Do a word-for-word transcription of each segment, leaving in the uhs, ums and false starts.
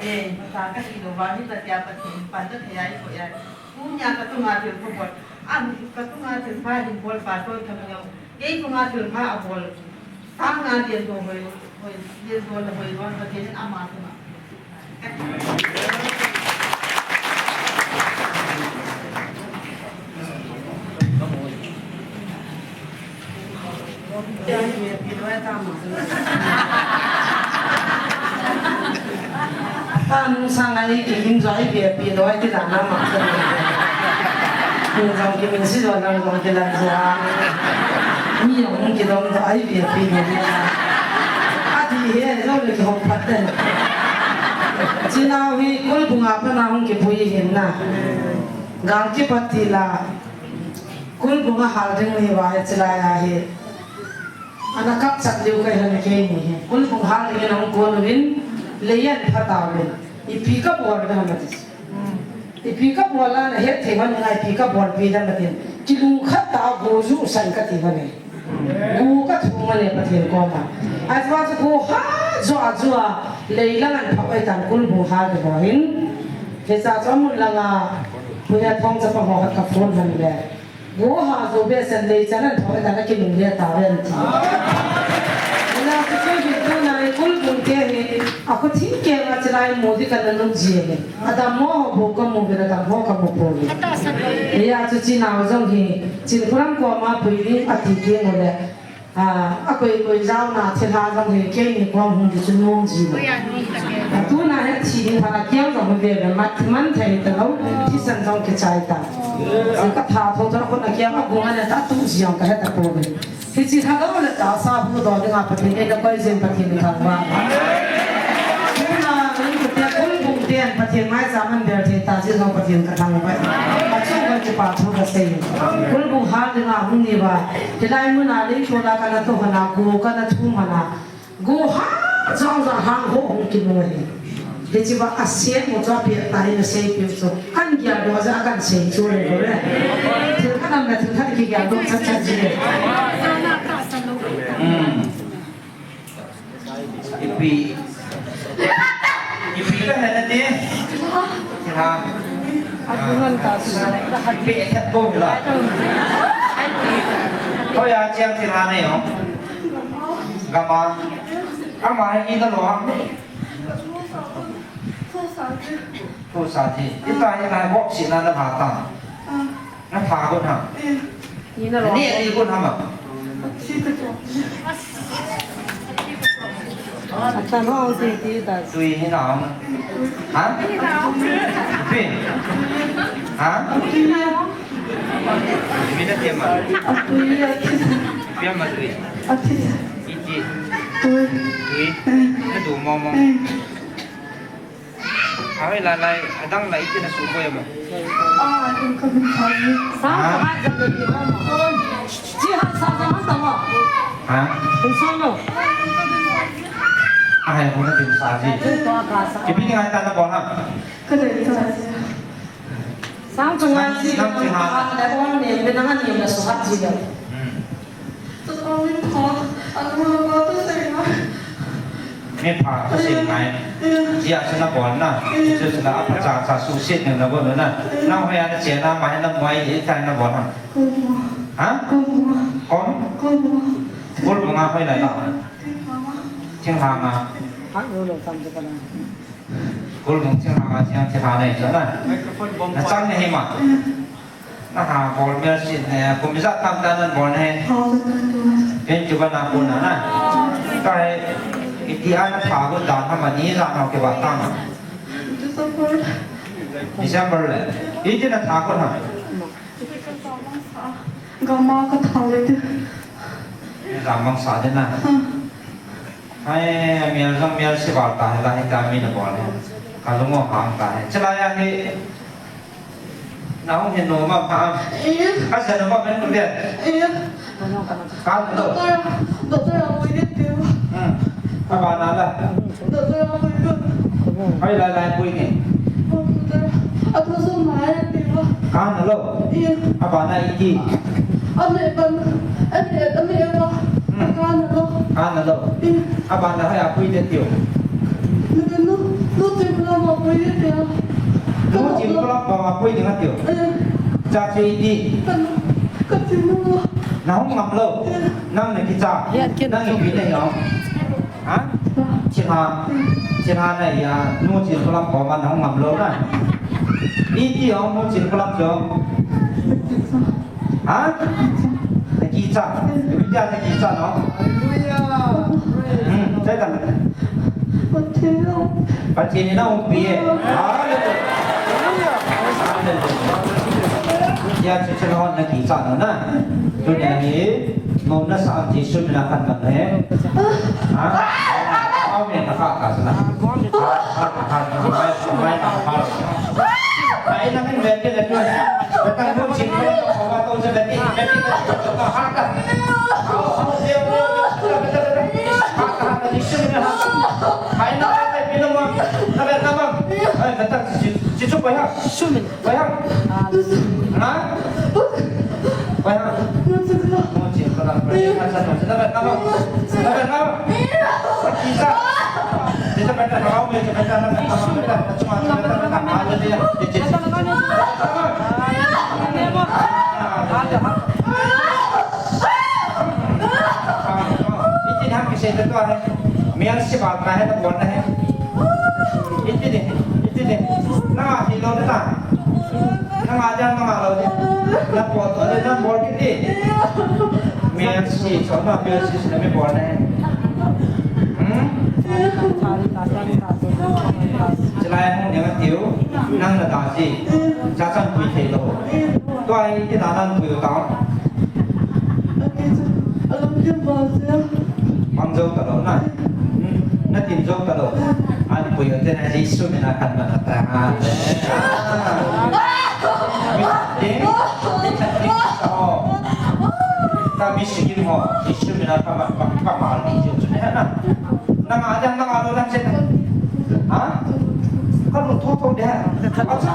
Eh, masa ka ti lo ba, mi ta tia pa ti, pan ta thei ai ko ya. Tunia ka tunga thil ko bol. Am, ka tunga thil pha hin bol pa to ta ma ngau. Kei tunga thil pha a bol. Sang nga lien do hoi, hoi, lien do le hoi, hoi, Pathen in ama tunga. Tan sang ai ki him jo ai bia pi loi ti dan na ma. Min jong ki min si jo lang jong ki lang jo. Mi jong ki dong jo ai bia pi loi. A ti he jo le ki hong pat den. Chinau hi Kulbung a pat na hung kipui hin na. Gal kipat ti la. Kulbung a hal ding ni va he chilai a he. Ana kap chat liu kai han kei ni he. Kulbung hal ding na hung kon uvin. Leiyan phat a uvin. Ipi ka bol da ma ti. Ipi ka bol a na het thei man ngai ipi ka bol pi da ma tin. Kilungkhat ta go ju san ka ti ma ne. Gu ka thum a le Pathen koma. Ajua chu gu ha jua jua leilang an phah ai tan Kulbung hal de ho hin. Hicha chu amun langa puya thong chapa ho ka phone han le. Gu ha jo be san lei chan an phah ai tan a kinung le ta ve an ti. Ina chu chu hi tu na i Kulbung te hi a khu thing ke ma chilai mo di kan na nung ji le. Adam mo ho bu ka mu ve, adam ho ka mu po ve. Iya chu chinau jong hi, chin kuram ko ma pui ni a ti ti mo le. A, a koi koi jao na thilha jong hi kei ni kong hung di chu nung ji lo. A tu na he thi ni pha na kiang jong ve ve mat man thei ta lo, thisan jong kichai ta. Ka tha tho tho ko na kiang a gung a ne ta tu ji jong ka he ta po ve. Hichi thagau le tahsa huhdoh dinga Pathen in eina koi jin Pathen kathangvah. Tuna in kute Kulbung ten Pathen maicham ahin bel thei ta jeh jong Pathen kathangvah. Achung khat kipa thu kasei. Kulbung hal dinga hung ni va. Hilai muna leithola kana to hana, gu kana thum hana. Gu ha jong jong hang ho hung kimu hi. Hichi va a siat mo chu a piak ta hi na sei piu chu. Kan gel doh jeh a kan sei chu le ko le. Thil khat nam le thil khat kigel doh chat chat ji le. Hmm. Ipi. Ipi ka he na ti. Ha. Ipi e thet ko la. Ko ya chiang ti ha ne yo. Gama. Ama he i na lo ha. Thu sa ji. Ita hi na bok si na na ha ta. Na pha gun ha. Ni na lo. Ni li gun ha ma. Acha no ti ti ta. Tui hi na. Ha? Pi. Ha? Mi na ti ma. Pi ma tui. Iti. Tui. Tui. Na du mo mo. Ahoi lai lai, adang lai iti na su ko ya mo. Ah, in ka bin thai. Sa, ha? Sa, sa, sa, sa, sa. Ji ha sa sa ma sa ma. Ha? Kun sa lo. Ahai, kun na bin sa ji. Kun to ka sa. Ipi ni ngai ta na bol ha. Ka dei sa ji. Sang chunga ji. Sang chunga. Le bol ne, bin na ni na su ha ji le. Hmm. Mi pha ka sei ngai. Jia chu na bol na. Chu chu na a pha cha cha su sit na na bol na. Na hoi a na che na ma na muai i tai na bol na. Ha? Kon? Kol bunga hoi lai na. Thing ha ma. Ha, lo lo tam chu ka na. Kol bung thing ha ma thing thing ha nei chu na. Na chang na hi ma. Na ha bol mel sit ne, kum ijat tam ta nan bol ne. Pen chu ba na ko na na. Ka he, iti a na tha ko dan ha ma ni ja na ke ba ta ma. December le. Iti na tha ko na. Gama ka tha le ti. Gama sa de na. Hai, mial jong mial si val ta, la hi ta mi na bol he. Ka lung o hang ta he. Chala ya hi. Na hung hin no ma pha. Eh. Ka sa no ma ben ku dia. Eh. Kan lo. Doctor, doctor a pui ni tiu. Hmm. Ka ba na la. Doctor a pui ni. Hai la la pui ni. Doctor, a tu sum ma ya tiu. Kan lo. Eh. A ba na iti. A me ban, a me, a me ba. Hmm. Kan lo. Kan lo. Eh. A ba na hai a pui ni tiu. Ni no. Nu Chimkholam a pui ding tia. Nu Chimkholam a pui ding atiu. Eh. Cha chu iti. Ka, ka Chimkholam. Na hung ngam lou. Eh. Nang na kicha. Ya, kin. Nang ipi na hi o. Ha? Chilha. Chilha na ya. Nu Chimkholam a na hung ngam lou na. Iti o Nu Chimkholam chu. Ha? Na kicha. Ipi tia na kicha no? Hallelujah. Hmm, chai tan. Pathen. Pathen in na umpi e. Hallelujah. Hallelujah. Ya, chu chu no na kicha no na. Tunia hi, mo na sa Jesu mina kan ban he. Ha? Amen. Ka ka sa na. Ka ka sa na. Mai, mai, mai, mai. Ai, nang in bete le tu. Bete nu Chimkholam ko ba to je bete, bete ko ha ka. Ai, nang ai pina ma. Na bete na ma. Ai, bete si si chu pa ha. Sumin. Pai ha. Ha? Pai ha. Mo chi ko na pa. Ka sa to. Na pa na. Na pa na. Ki sa. Kita pa na. Hau me kita pa na. Chuma kita pa na. Hallelujah. Iti ham kise to hai. Mian si ba ka hai to bon hai. Iti ni. Iti ni. Na ti lo ta. Nang a jang nang a lou ding. Na pot to le nang bol kit ding. Mian si, so na mian si, si na mi bol ne. Hmm? Chilai hung ding atiu. Nang na ta si. Cha chan pui thei lou. Tua hi ti na nang pui ta. Mang jou ta lou na. Hmm. Na tin jou ta lou. An pui te na Jesu mina kan na ta ha. Ding, ding, ding, oh. Ka mi sigim ho, Jesu mina ka ma, ka, ka ma ni Jesu ne na. Na ma ja, na ma lo na che. Ha? Ka lu tho tho de. Acha.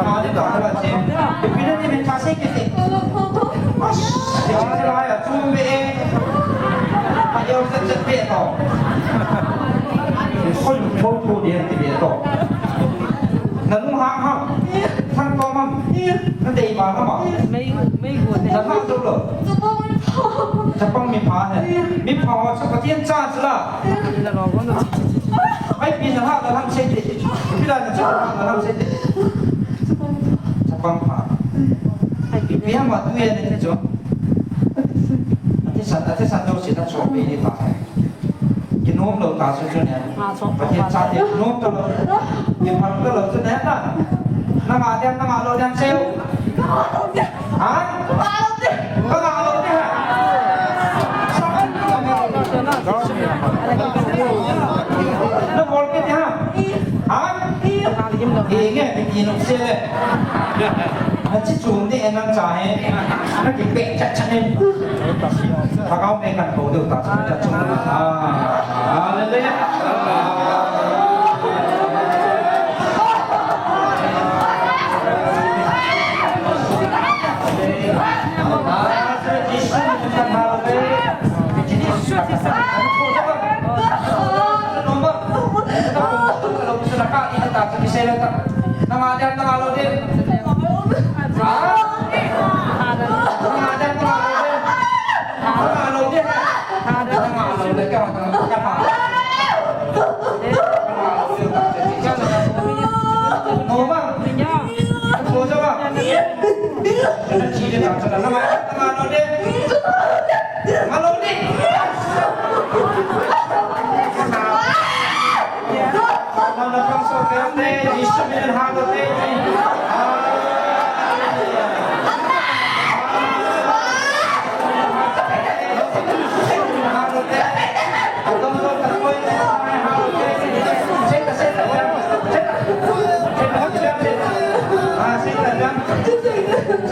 Ma de da la che. Pina ni me ka se ke te. As, che che la ya tu me. Ma yo se che pe to. Ko lu tho tho de ti be to. Na nu ha ha. Thang to mam. Na dei ba na ma. Mei, mei go ne. Na ha to lo. Chapang mi pha he. Mi pha ho cha Pathen cha cha la. Ai pi na ha la ham se te. Pi la na cha la ham se te. Chapang pha. Pi ha ma tu ye ne cho. Ati sa, ati sa to si ta cho pe ni ta. Kinom lou ta chu chu ne. Pathen cha te nom ta lou. Kiphal ta lou chu ne na. Na ma dem, na ma lo dem seu. Ha? Ka ma lo dem ha. Na bol ke ha. Ha? Hi nge, mi ti nom se le. Na chi chung ni en nang cha he. Na ki pe cha cha ne. Thagau me kan ko deu ta cha cha chung. Ah, hallelujah.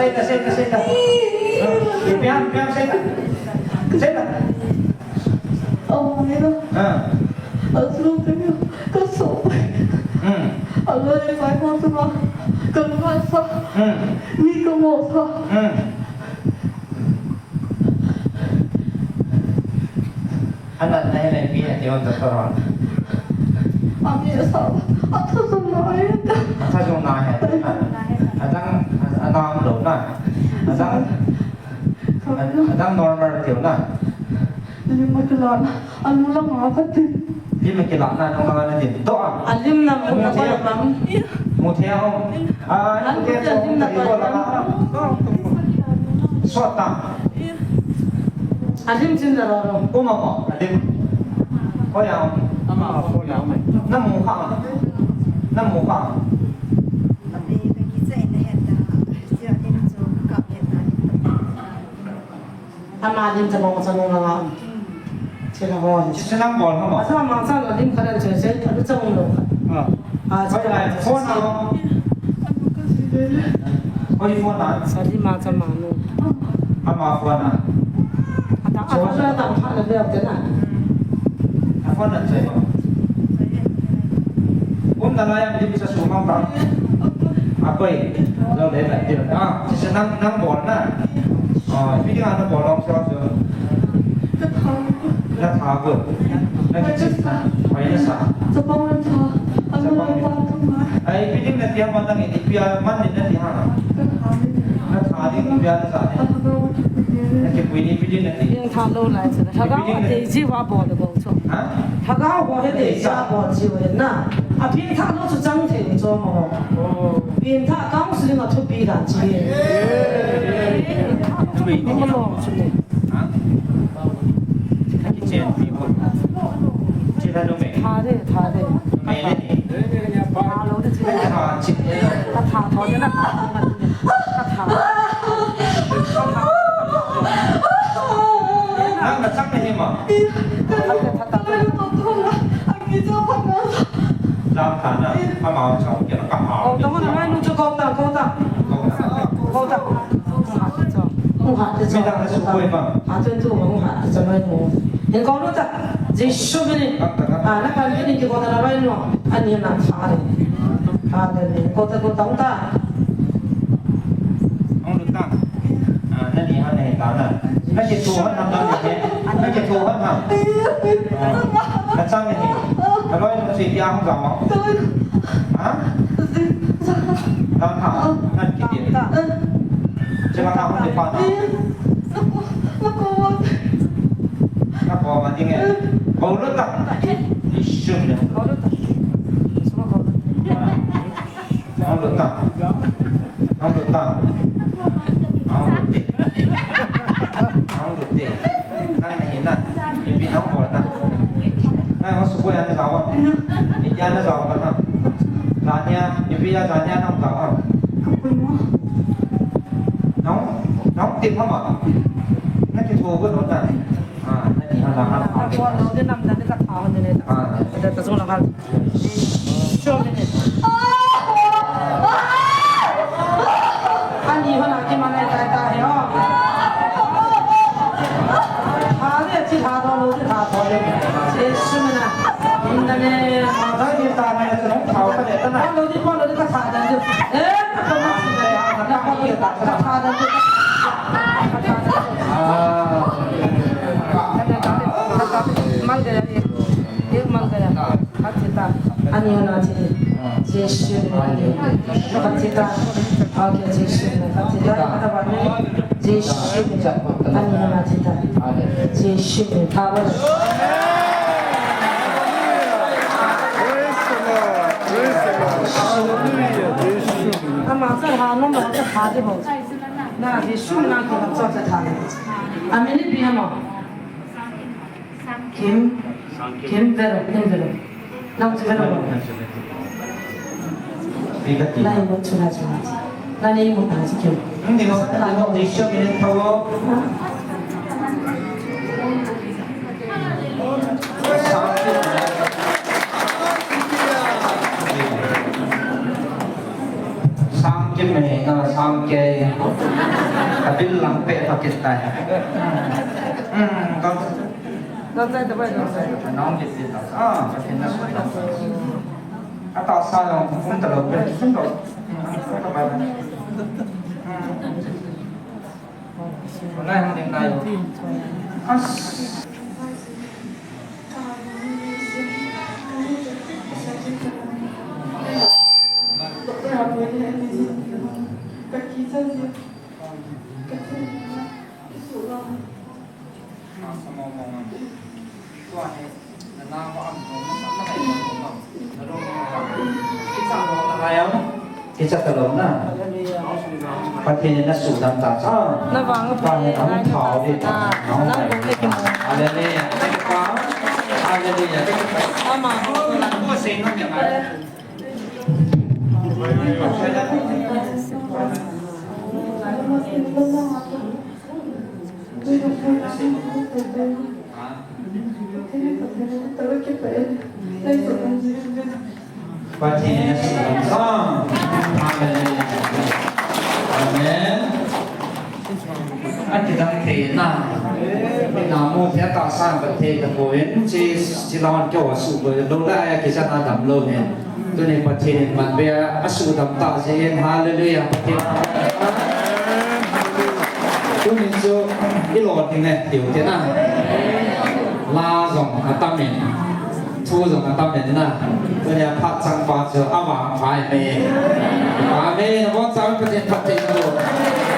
Senta, senta, senta. Pian, pian, senta. Senta. Amai na. Ah. Asu te ka so. Hmm. Aloi pai mo tu ma. Ka ma sa. Hmm. Ni ka mo sa. Hmm. Anatna hi lei pi ati on ta ron. Ami sa, atha jong na he ta. Atha jong na he ta na. Adang, a, anam lo na. Adang, a, adang normal tiu na. Lim a kila na, anu lang a ka tin. Lim a kila na, nung lang a na tin. Do a. A lim na mu na ko lam. Mu thei a. A, mu thei a, lim na ko lam. Sot ta. Alim chin da ro ro. Uma mo, alim. Hoya. Ama, hoya. Namu kha. Namu kha. Ama lim cha bong cha nung la. Chila ho. Chila nang bol ha mo. Asa ma cha la lim kha dan che che, ta cha nung lo. Ah. Ah, hoya, phone a. Oi, phone a. Sa di ma cha ma nu. Ama phone a. Ata, ata, ata, ata, ata, ata, ata. A phone a chai ma. Phone na la ya di sa su ma ba. A koi. Lo le la di la. Ah, si sa nang, nang bol na. Ah, ipi dinga na bol long sa sa. Na tha ko. Na kichit na. Mai na sa. Chapang na tha. Ano na pa tu ma. Ai, ipi ding na ti ha ma tang ipi a man ni na ti ha. Na tha ding ipi a na sa ni. Na kipui ni ipi ding na ti. Ding tha lo lai sa. Lhagao a dei ji va bol le bol chu. Ha? Lhagao ho he dei ji a bol ji ve na. A pin tha lo chu chang thei chu mo. Oh. Pin tha counseling a thupi dan chi. Pin tha lo chu ni. Ha? Kichen pi ko. Chi la no me. Tha de, tha de. Me le. Tha lo de chi. Tha chi. Ka tha tho de na tha. Ka tha. Nang na chang na hi ma. Tha de, tha de. Lam tha na. Ama chang ke ka ha. Ko ta mo na mai nu chu ko ta, ko ta. Ko ta. Ko ta. Hung hat te chu. Midang na su koi ma. Ha, tu, tu, hung hat te chu mai nu. Hin ko lu ta. Jesu min in. Ah, na pan min in ki ko ta na mai nu. Ani na tha re. Ha, de ni. Ko ta, ko ta, hung ta. Hung lu ta. Ah, na ni ha ne ta na. Na ki tu ha na ta ne. Na ki tu ha ha. Ah, na chang ni. Ka loi na si ti a hung ga ma. Ha? Lam ha, nan kiti. Chima ka hung pa na. Nako ma ding e. Bolo ta. Ishum ne. Bolo ta. Bolo ta. Bolo te. Bolo te. Nang na hin na. Ipi nang bol na. Nang ho su ko ya na jawa. Ni ya na jawa na. Zania, ipi ya zania nang jawa. Nang, nang ti ma ma. Na ki tho ko no na. Ah, na ni ha na ha. Ko no de nam da de ka tha ho de ne. Ah. Da ta so na ha. Ani hona kimangai tai tai ho. Tha le chi tha do lo chi tha do le. Jesu mina. In the name of, tha di ta na, tha ka le ta na. Lo di, lo di ka tha dan di. Eh, ka ma chi le. Ka tha dan di. Ah. Mal gaya ye. Ye mal gaya. Khat chi ta. Ani hona chi. Jesu. Khat chi ta. Okay, Jesu. Khat chi ta. Khat ba ni. Jesu. Ani hona chi ta. Jesu. Power. Praise the Lord. Praise the Lord. Hallelujah. Jesu. Ama sa ha nom ba sa ha de bo. Na Jesu na ki ha sa sa ha. Ami ni bi ha mo. Kim, Kim, Vero, Kim, Vero. Nang chu Vero. Lai mo chu na chu na. Na nei mo ta chu Kim. Hindi mo, hindi mo, hindi siya pinagpawo. Sang Kim eh, na Sang K. Kabil lang pe pakit tayo. Hmm, Nang jai ta bai, nang jai. Nang jai ta. Ah, ka tin na. Ata sa long, kum ta lo, kum ta lo. Ata bai. Nang jai na yo. As. Kicha talou na. Pathen in nasuhdam ta cha. Navang Pathen in nahung thao ding ta. Nang bol le kimu. Hallelujah. Hallelujah. Ama. Pathen in nasuhdam ta. Hallelujah. Amen. Akidang thei na. Namu thei tahsan ka thei tapoi. Chi, chi lawan keu asuh boi lou la, akichan adam lou ne. Tuni Pathen in man be a, asuhdam ta jeh in. Hallelujah. Pathen. Tuni chu i lo ding e, tiu te na. La jong atam in. Thu jong atam in na. Tuni a phat chang pa chu avang phai me. Amen. Nabonchauvin Pathen phatthei boh.